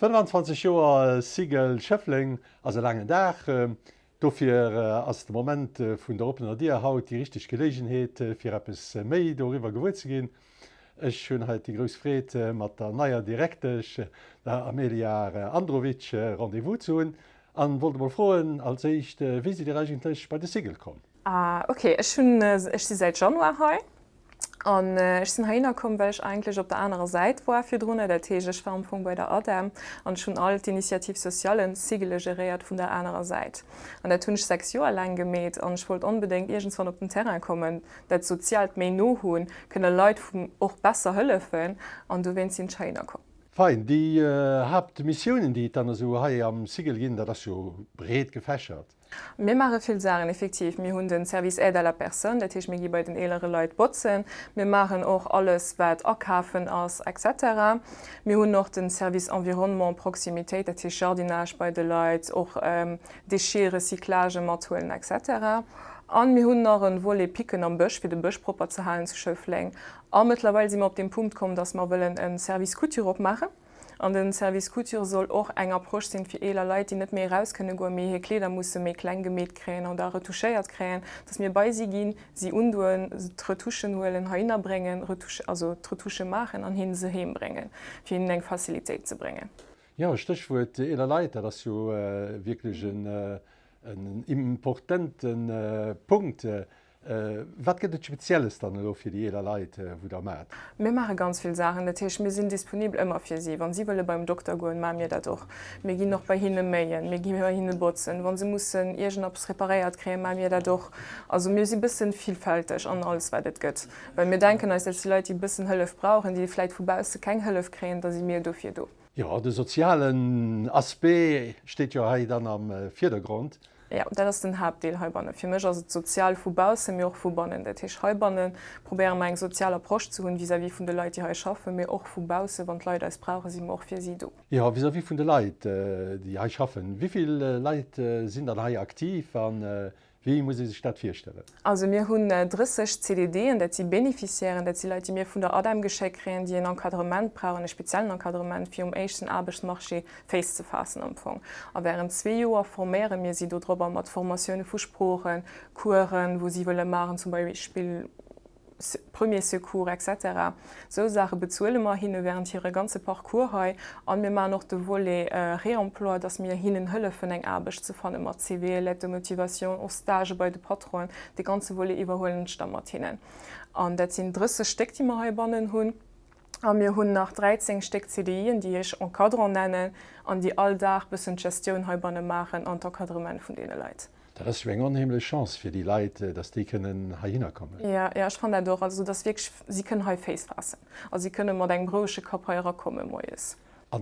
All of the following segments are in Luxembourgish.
25 Joer Cigl Schëffleng ass e laangen Dag. Dofir ass de Moment vun der oppener Dier haut déi richteg Geléigenheet, fir eppes méi doriwwer gewuer ze ginn. Ech hunn hei déi grouss Freed, mat der neier Direktesch, der Amelia Androvic, Rendez-vous ze hunn an wollt emol froen als éischt, Wéi sidd Dir eigentlech bei de Cigl komm? Ah ok, ech hunn, ech si säit Januar hei. An ech sinn heihinner komm, well ech eigentlech op der anerer Säit war virdrunner. Dat heescht, ech war am Fong bei der ADEM an ech hunn all d'Initiatives socialen, Sigele geréiert vun der anerer Säit. An dat hunn ech 6 Joer laang gemeet an ech wollt onbedéngt iergendswann op den Terrain kommen, dat Soziaalt méi no hunn, kënne Leit vum och besser hëllefen an dowéinst sinn ech heihinner komm. Fein. Déi Haaptmissiounen, déi et dann esou hei am Sigel ginn, dat ass jo breet gefächert. Mir maache vill Saachen, effektiv. Mir hunn den Service Aide à la personne, dat heescht, mir gi bei den eelere Leit botzen. Mir maachen och alles, wat akafen ass, et cetera. Mir hunn och den Service Environnement, Proximitéit, dat heescht Jardinage bei de Leit, och Déchets, Recyclage mathuelen, et cetera. A mir hunn nach e Volet Picken am Bësch, fir de Bësch propper ze halen zu Schëffleng. A mëttlerweil si mer op dee Punkt komm, dass mer wëllen e Service Couture opmaachen. An den Service Couture soll och eng Approche sinn fir eeler Leit, déi net méi eraus kënne goen, mee hir Kleeder musse méi kleng gemeet kréien oder retouchéiert kréien, dass mir bei si ginn, si undoen, d'Retouchen huelen, heihinner bréngen, retouche, also d'Retouche maachen an hinne se heem bréngen, fir hinnen eng Facilitéit ze bréngen. Jo, Stéchwuert eeler Leit, dat ass jo wierklech en importente Punkt. Wat gëtt et Spezielles dann elo fir déi eeler Leit, wou Der maacht? Mir maache ganz vill Saachen. Dat heescht, mir sinn disponibel ëmmer fir si. Wa si wëlle beim Dokter goen, maache mir dat och. Mir ginn och bei hinne méien, mir gi bei hinne botzen. Wa se mussen iergendeppes reparéiert kréien, maache mir dat och. Also mir si bëssen villfälteg an alles, wat et gëtt. Well mir denken eis, dat si Leit, déi e bëssen Hëllef brauchen, déi vläicht vu bausse keng Hëllef kréien, da si mir dofir do. Jo, de sozialen Aspect steet jo hei dann am Virdergrond. Jo, dat ass den Haaptdeel heibannen. Fir mech ass et sozial vu baussen, mee och vu bannen. Dat heescht, heibanne probéiere mer eng sozial Approche ze hunn vis-à-vis vun de Leit, déi hei schaffen, mee och vu baussen, wann d'Leit eis brauchen, si mer och fir si do. Jo, vis-à-vis vun de Leit, déi hei schaffen. Wéi vill Leit sinn dann hei aktiv a Wéi muss ee sech dat virstellen? Also mir hunn 30 CDDen, dat si Bénéficiairen, dat si Leit, déi mir vun der ADEM geschéckt kréien, déi en Encadrement brauchen, e speziellen Encadrement, fir um éischten Aarbechtsmarché Féiss ze faassen am Fong. A während zwee Joer forméiere mir si dodrobber mat Formatioune vu Sproochen, Coursen, wou si wëlle maachen, zum Beispill Premiers Secours, etc. Esou Saache bezuele mer hinne während hire ganze Parcours hei. A mir maachen och de Volet Réemploi, dass mir hinnen hëllefen, eng Aarbecht ze fanne mat CV, Lettre de motivation, och Stagë bei de Patronen. Dee ganze Volet iwwerhuelen ech da mat hinnen. An dat sinn 30 Stéck, déi mer heibannen hunn. A mir hunn nach 13 Stéck CDIen, déi ech Encadrant nennen an déi all Dag bëssen d'Gestioun heibanne maachen an d'Encadrement vun deene Leit. Dat ass jo eng onheemlech Chance fir déi Leit, dass déi kënnen heihinner kommen. Jo, jo, ech fannen dat och. Also, dass wierklech, si kënnen hei Féiss faassen. Also, si kënne mat engem rouege Kapp hei erakomme moies. A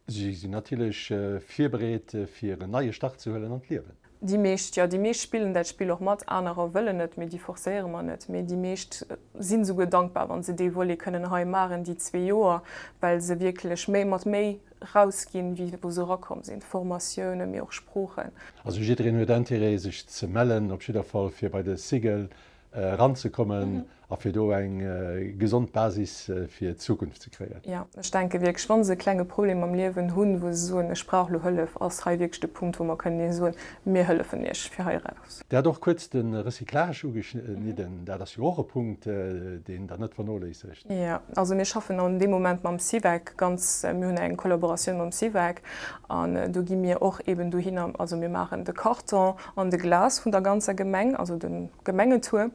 si sinn natierlech virbereet, fir en neie Start ze huelen an d'Liewen. Déi meescht, jo. Déi meescht spillen dat Spill och mat. Anerer wëllen net, mee déi forcéiere mer net. Mee déi meescht sinn esouguer dankbar, wa se dee Volet kënnen hei maachen, déi zwee Joer, well se wierklech méi, mat méi rausginn, wéi wou se erakomm sinn, Formatiounen, mee och Sproochen. Also jiddereen huet Intérêt sech ze mellen, op jidder Fall fir bei de Cigl eranzekommen a fir do eng gesond Basis fir d'Zukunft ze kréien. Jo, ech denke wierklech, wa se e klenge Problem am Liewen hunn, wou se soen, ech brauch elo Hëllef, ass hei wierklech de Punkt, wou mer kënnen hinne soen, mir hëllefen iech fir hei eraus. Der hat och kuerz de Recyclage ugeschnidden. Dat ass jo och e Punkt, deen Der net vernoléissegt. Jo, also mir schaffen an deem Moment mam SIVEC ganz, mir hunn eng Kollaboratioun mam SIVEC an do gi mir och eeben dohinner, also mir maachen de Karton an de Glas vun der ganzer Gemeng, also de Gemengetour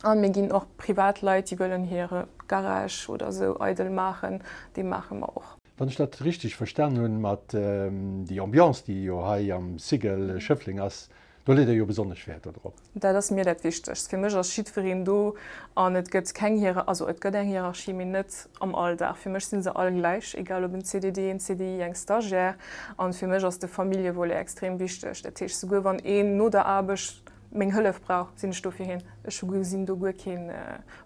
an mir ginn och privat Leit, déi wëllen hire Garage oder esou eidel maachen, dee maache mer och. Wann ech dat richteg verstan hunn, mat déi Ambiance, déi jo hei am Cigl Schëffleng ass,. Do leet Der jo besonnesch Wäert dodrop. Dat ass mir dat Wichtegst. Fir mech ass jiddwereen do an et gëtt keng Hier, also et gëtt eng Hierarchie, mee net am Alldag. Fir mech si se all gläich, egal ob en CDD, en CDI, eng Stagiaire. An fir mech ass de Familljevolet extrem wichteg. Dat heescht, souguer wann een no der Aarbecht meng Hëllef brauch, sinn ech do fir hien. Ech hu gesinn do guer kee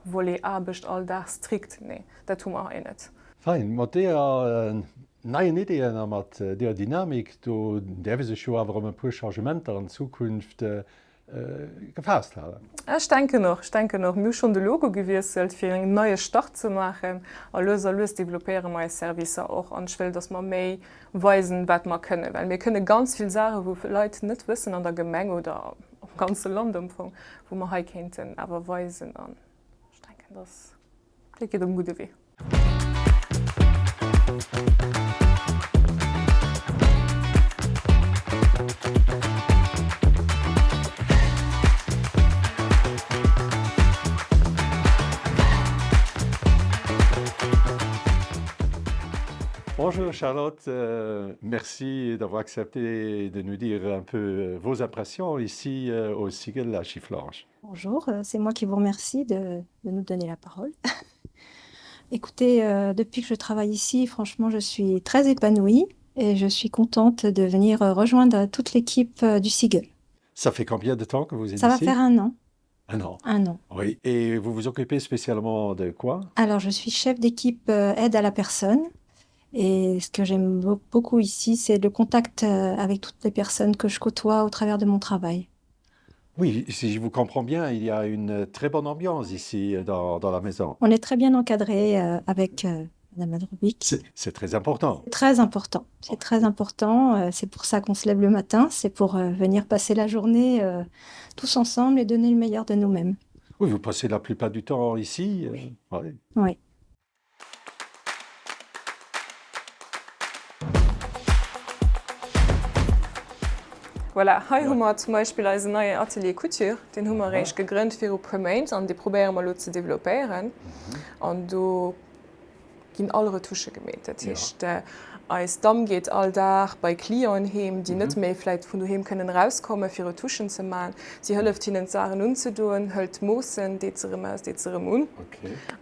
Volet Aarbecht, Alldag strikt, nee, dat hu mer hei net. Fein, mat deeër neien Ideeën a mat deeër Dynamik, do däerf ee sech jo awer op e puer Changementer an Zukunft gefaasst halen. Ech denken och, ech denken och. Mir hu schonn de Logo gewiesselt, fir en neie Start ze maachen. A lues a lues developpéiere mer eis Servicer och. An ech wëll, datt mer méi weisen, wat mer kënnen. Well mir kënne ganz vill Saachen, wou Leit net wëssen an der Gemeng oder am ganze Land am Fong, wou mer hei kéinten awer weisen. An ech denken, datt. Dat geet op gudde Wee. Bonjour Charlotte, merci d'avoir accepté de nous dire un peu vos impressions ici au Sigel à Schifflange. Bonjour, c'est moi qui vous remercie de, de nous donner la parole. Écoutez, euh, depuis que je travaille ici, franchement, je suis très épanouie et je suis contente de venir rejoindre toute l'équipe du Siegel. Ça fait combien de temps que vous êtes Ça ici va faire un an. Un an. Un an. Oui. Et vous vous occupez spécialement de quoi Alors, je suis chef d'équipe aide à la personne. Et ce que j'aime beaucoup ici, c'est le contact avec toutes les personnes que je côtoie au travers de mon travail. Oui, si je vous comprends bien, il y a une très bonne ambiance ici dans, dans la maison. On est très bien encadré euh, avec euh, Madame Adrobic. C'est très important. Très important. C'est très important. Euh, c'est pour ça qu'on se lève le matin. C'est pour euh, venir passer la journée euh, tous ensemble et donner le meilleur de nous-mêmes. Oui, vous passez la plupart du temps ici. Oui. Oui. oui. Voilà, hei hu mer zum Beispill eisen neien Atelier Couture. Deen hu mer eréischt gegrënnt viru puer Méint an dee probéiere mer elo ze developpéieren. An do ginn all Retouchë gemeet. Dat heescht, eis Damm geet all Dag bei Clienten heem, déi net méi vläicht vun doheem kënnen erauskommen, fir Retouchen ze man. Si hëlleft hinnen d'Saachen unzedoen, hëlt d'Moossen, deet se erëm aus, deet se erëm un.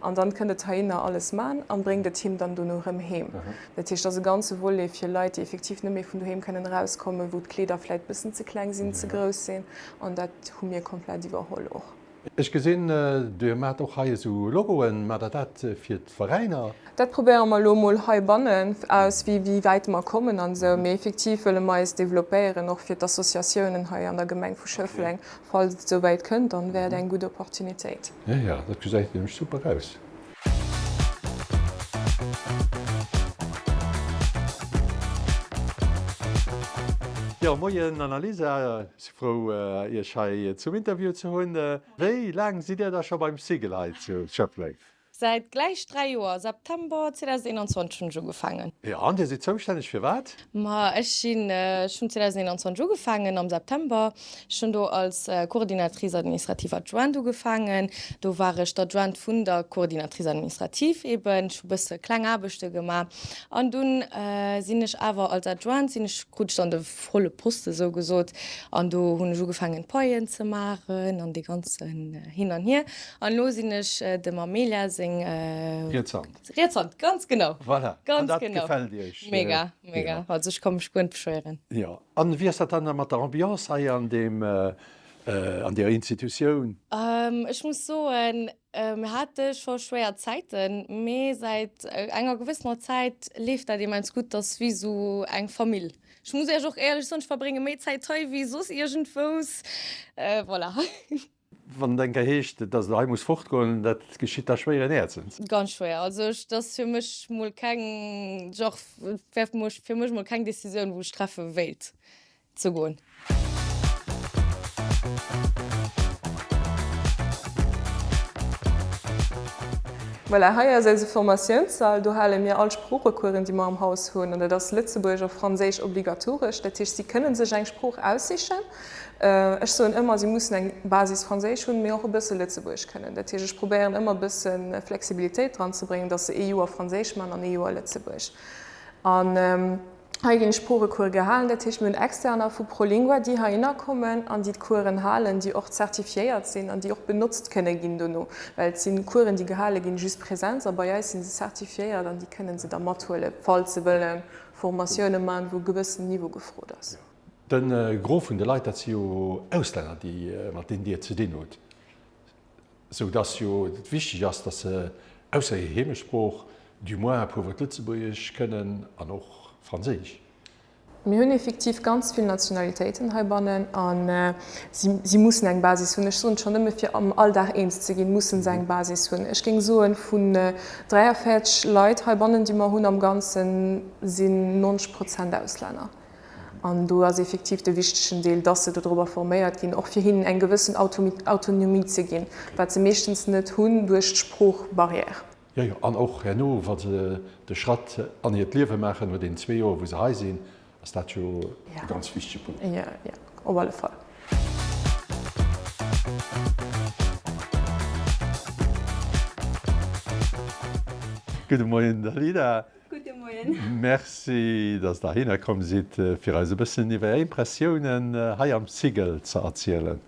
An dann kënnt et heihinner alles man an bréngt et him dann dono erëm heem. Dat heescht, dat ass e ganze Volet fir Leit, déi effektiv net méi vun doheem kënnen erauskommen, wou d'Kleeder vläicht bëssen ze kleng sinn, ze grouss sinn. An dat hu mir komplett iwwerholl och. Ech gesinn, Dir maacht och hei esou Logoen. Maacht Der dat fir d'Veräiner? Dat probéiere mer elo emol heibannen aus, wéi wäit mer kommen an esou. Mee effektiv wëlle mer eis developpéieren, och fir d'Associatiounen hei an der Gemeng vu Schëffleng. Falls et esou wäit kënnt, dann wär et eng gutt Opportunitéit. Jo, jo, dat gesäit nämlech super aus. Jo, moien Annalisa, si frou Iech hei zum Interview ze hunn. Wéi laang sidd Dir da scho beim Sigel hei zu Schëffleng? Säit gläich 3 Joer, September 2021 hunn ech ugefaangen. Jo, an Dir sidd zoustänneg fir wat? Ma ech sinn, ech hunn 2021 ugefaangen am September. Ech hunn do als Coordinatrice administrative adjointe ugefaangen. Do war ech d'Adjointe vun der Coordinatrice administrative eben. Ech hu bësse kleng Aarbechte gemaach an dunn sinn ech awer als Adjointe sinn ech, krut ech dann de volle Poste sou gesot an do hunn ech ugefaangen d'Paien ze maachen an dee ganzen Hin an Hier. An elo sinn ech dem Amelia seng Riets Hand. Riets Hand, ganz genau. Voilà, ganz an dat genau. gefält Iech? Mega, mega. Ja. Also ech ka mech guer net beschwéieren. Jo. An wéi ass dat dann mat der Ambiance hei an deem, an deer Institutioun? Ech muss soen, mir hate scho schwéier Zäiten, mee säit enger gewëssener Zäit leeft dat immens gutt. Dat ass wéi esou eng Famill. Ech muss Iech och éierlech soen, ech verbrénge méi Zäit hei wéi soss iergendwous. Voilà. Wann et eng Kéier heescht, dass et hei muss fortgoen, dat geschitt da schwéieren Häerzens? Ganz schwéier. Also ech, dat ass fir mech mol keng, genre, wär fir mech mol keng Decisioun, wou ech treffe wéilt ze goen. Voilà, hei ass eise Formatiounssall. Do hale mir all Sproochecoursen, déi mer am Haus hunn. An dat ass Lëtzebuergesch a Franséisch obligatoresch. Dat heescht, si kënne sech eng Sprooch aussichen. Ech soen ëmmer, si mussen eng Basis Franséisch hunn, mee och e bësse Lëtzebuergesch kënnen. Dat heescht, ech probéieren ëmmer e bësse Flexibilitéit dran ze bréngen, datt se ee Joer Franséisch maachen an ee Joer Lëtzebuergesch. An. Hei ginn Sproochecourse gehalen, dat heescht mir hunn Externer vu ProLingua, déi heihinner kommen an déi d'Coursen halen, déi och zertifiéiert sinn an déi och benotzt kënne ginn dono, well et si Coursen, déi gehale ginn just Präsenz a bei eis si se zertifiéiert an déi kënne se da mathuelen, falls se wëlle Formatioune maachen, wou e gewëssen Niveau gefrot ass. De Gros vun de Leit, dat si jo Auslänner, déi mat deenen Dir ze dinn hutt. Sou dass jo et wichteg ass, dass se ausser hir Heemechtsprooch du moins e puer Wuert Lëtzebuergesch kënnen an och Franséisch. Mir hunn effektiv ganz vill Nationalitéiten heibannen a si mussen eng Basis hunn. Ech soen et schonn nëmme fir am Alldag eens ze ginn, mussen se eng Basis hunn. Ech géing soen, vun 43 Leit heibannen, déi mer hunn am Ganzen, sinn 90 Prozent Auslänner. An do ass effektiv de wichtegen Deel, dass se dodrobber forméiert ginn, och fir hinnen eng gewëssen Autonomie ze ginn, wat se meeschtens net hunn duerch d'Sproochbarrière. Jo, jo, an och herno, wa se de Schratt an hiert Liewe maachen, no deenen zwee Joer, wou se hei sinn, ass dat jo e ganz wichtege Punkt. Jo, jo, op alle Fall. Gudde Moien, Dalida. Gudde Moien. Merci, dass Der heihinner komm sidd, fir eis e bëssen iwwer Är Impressiounen hei am Cigl ze erzielen.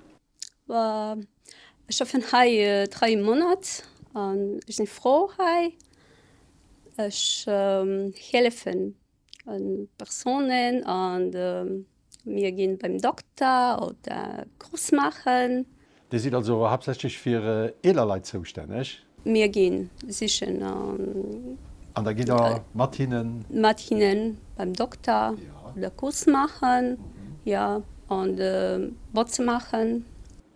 Ech schaffen hei 3 Monat an ech sinn frou hei. Ech hëllefen Persounen an Mir ginn beim Dokter oder Course maachen. Dir sidd also haaptsächlech fir eeler Leit zoustänneg? Mir ginn sichen an. An da gitt Der mat hinnen? Mat hinnen beim Dokter oder Course maachen, jo, an Botze maachen.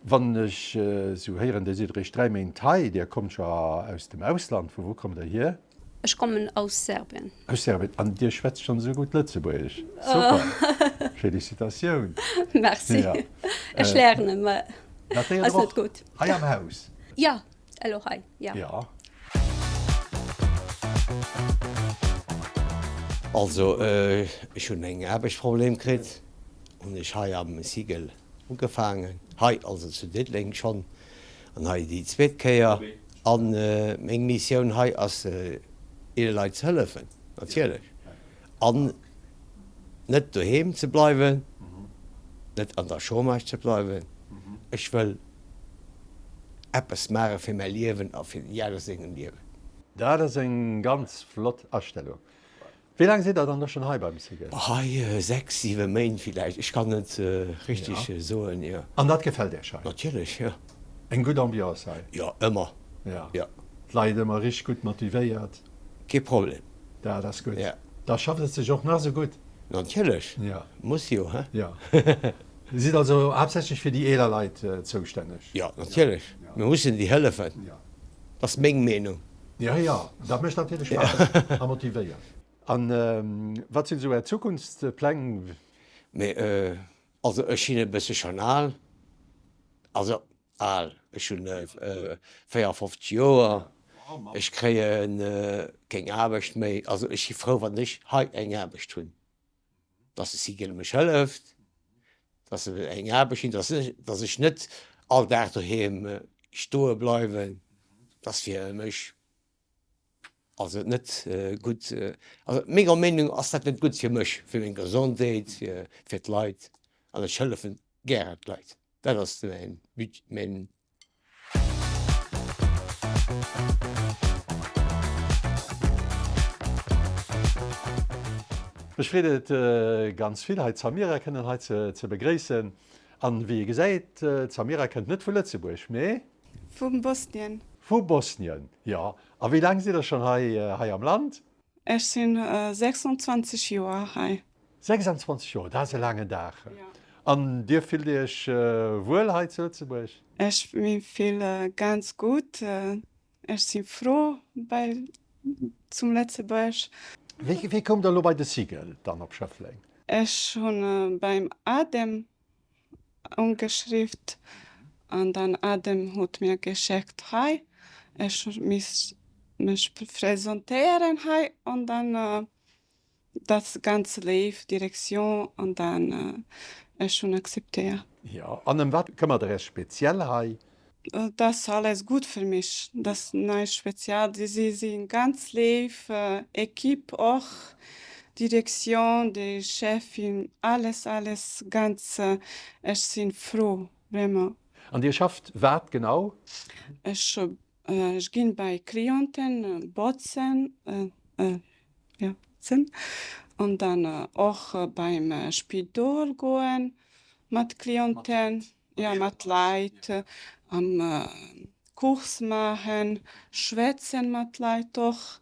Wann ech esou héieren, Dir sidd eréischt 3 Méint hei, Dir kommt scho aus dem Ausland. Vu wou kommt Der hier? Ech kommen aus Serbien. Aus Serbien. An Dir schwätzt schonn esou gutt Lëtzebuergesch. Super! Felicitatioun! Merci. Ech lernen, mä Dat léiert Der och hei am Haus? Jo, elo hei, jo. Jo. Also, ech hunn eng Aarbechtsproblem kritt, hunn ech hei am Cigl ugefaangen, hei also zu Diddeleng schonn, an hei déi zweet Kéier. An meng Missioun hei ass eeler Leit ze hëllefen, natierlech, an net doheem ze bleiwen, net an der Chômage ze bleiwen. Ech wëll eppes maache fir mäi Liewen a fir déi aner sengem Liewen. Dat ass eng ganz flott Astellung. Wéi laang sidd der dann elo schonn hei beim Cigl? Hei 6, 7 Méint villäicht, ech kann net richteg soen, jo. An dat gefält Iech hei? Natierlech, jo. Eng gutt Ambiance hei? Jo, ëmmer, jo. D'Leit ëmmer richteg gutt motivéiert? Kee Problem. Dat ass gutt. Da schafft et sech och nach esou gutt? Natierlech, muss jo, he? Jo. Dir sidd also haaptsächlech fir déi eeler Leit zoustänneg? Jo, natierlech, mir mussen déi hëllefen, dat ass meng Meenung. Jo, jo, dat mécht natierlech Spaass a motivéiert. A wat sinn esou Är Zukunftspläng? Mee also ech sinn e bësse schonn al, also al, ech hunn 54 Joer, ech kréie keng Aarbecht méi, also ech si frou wann ech hei eng Aarbecht hunn. dass de Cigl mech hëlleft, dass se mir eng Aarbecht ginn, dass ech, dass ech net all Dag doheem stoe bleiwen, dat ass fir mech also net gutt. Also menger Meenung ass dat net gutt fir mech, fir meng Gesondheet, fir, fir d'Leit an ech hëllefen gären d'Leit. Dat ass mäin But, mäin. Mech freet et ganz vill hei d'Samira kënnen hei ze begréissen. An wéi ee gesäit, d'Samira kënnt net vu Lëtzebuerg, mee. Vu Bosnien. Vu Bosnien, jo. A wéi laang sidd der schonn hei hei am Land? Ech sinn 26 Joer hei. 26 Joer, dat ass e laangen Dag. An Dir fillt Iech wuel hei zu Lëtzebuerg? Ech fille ganz gutt. Ech si frou bei zum Lëtzebuerg. Wéi koumt Der elo bei de Cigl dann op Schëffleng? Ech hunn beim ADEM ungeschriwwt an dann ADEM huet mir geschéckt hei, ech misst mech presentéieren hei an dann Dat ass ganz léif, Direction, an dann ech hunn akzeptéiert. Jo, an ëm wat këmmert der Iech speziell hei? Dat ass alles gutt fir mech, dat ass näischt speziell. Si si ganz léif, Equipe och. Direktioun, déi Chefin, alles, alles ganz, ech sinn frou, vraiment. An Dir schafft wat genau? Ech Ech ginn bei Clienten botzen, jo botzen, an dann och beim Spidol goen mat Clienten, jo mat Leit, an Course maachen, schwätzen mat Leit och.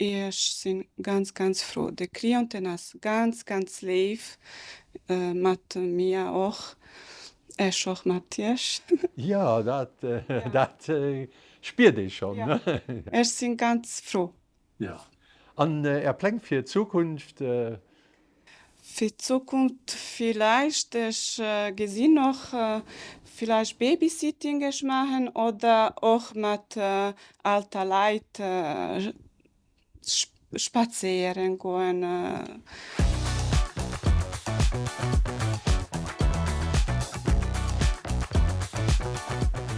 Ech sinn ganz ganz frou. De Clienten ass ganz ganz léif mat mir och. Ech och mat iech. Jo, dat dat spiert ee schonn. Jo, ech sinn ganz frou. Jo. An Är Pläng fir d'Zukunft? Fir d'Zukunft villäicht, ech gesinn och villäicht Babysitting ech maachen oder och mat alter Leit Spazéieren goen.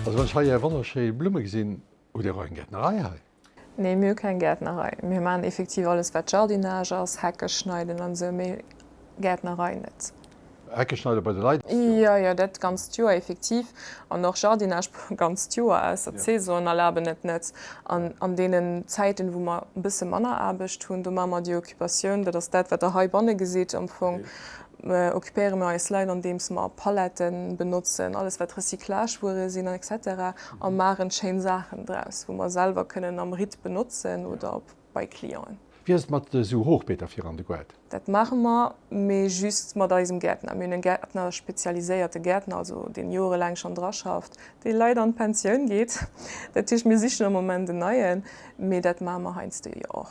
Also wann ech hei är wonnerschéi Blumme gesinn, hutt Dir och eng Gäertnerei hei? Nee, mir hu keng Gäertnerei. Mir maachen effektiv alles wat Jardinage ass, Hecke schneiden an esou, mee Gäertnerei net. Hecke schneide bei de Leit? Jo, jo, dat d'ganzt Joer effektiv. An och Jardinage ganzt Joer, ausser d'Saisonen erlaben et net. An an deenen Zäiten, wou mer e bësse manner Aarbecht hunn, do maache mer déi Occupatioun, dat ass dat, wat Der heibanne gesitt am Fong, occupéiere mer eis Leit, andeems mer Paletten benotzen, alles wat Recyclagewuere sinn, et cetera, a maachen schéin Saachen draus, wou mer selwer kënnen am Ritt benotzen oder bei Clienten. Wéi ass et mat esou Hochbeeter fir an de Goart? Dat maache mer, mee just mat eisem Gäertner. Mir hunn e Gäertner, e spezialiséierte Gäertner, also deen jorelaang schonn dra schafft, dee leider an d'Pensioun geet. Dat heescht, mir sichen am Moment en neien, mee dat maache mer heiansdo jo och.